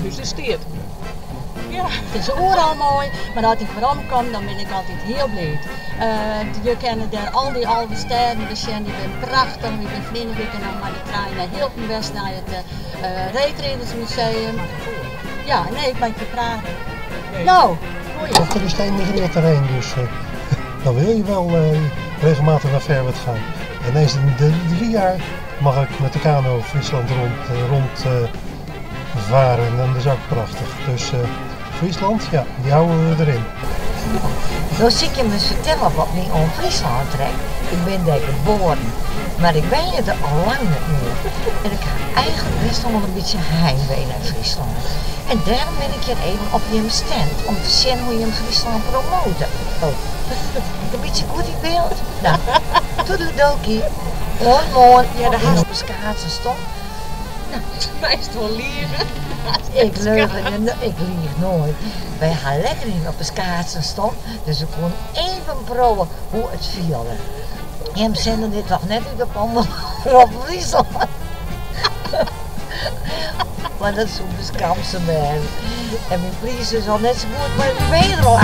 Hûs de steat. Ja. It is oeral moai, mar as ik werom kom dan bin ik altyd hiel bliid. Je kinne dêr al dy 11 stêden besjen, dy binne prachtich. Wy binne ferline wike noch mei de trein nei Hilton west nei it reedridersmuseum. Ja, nee, ik moat je prate. No, goeie. Dochter is geëmigreerd erheen, dus dan wil je wel regelmatig naar Ferwert gaan. En eens in de 3 jaar mag ik met de kano Friesland rond varen en dat is ook prachtig. Dus Friesland, ja, die houden we erin. No sil ik jim ris fertelle wat my oan Fryslân trekt. Ik bin dêr geboren, mar ik wenje der al lang net mear. En ik ha eigenlik best wol in bytsje heimwee nei Fryslân. En dêrom bin ik hjir even op jim stand om te sjen hoe't jim Fryslân promote. Oh, in bytsje goed yn byld? No, toedeledokie. Oant moarn. Ja, dêr hast beskaatse stom. Meist wol liege. Ik leug, ik lieg noait. Wy ha lekker yn op de skaatsen stond, dus we koenen even proeven hoe't it fielde. Jim sinde dit toch net út op Omrop Fryslân? Mar dat soe beskamsum wêze. En myn Frysk is al net sa goed, mar ik bin der al.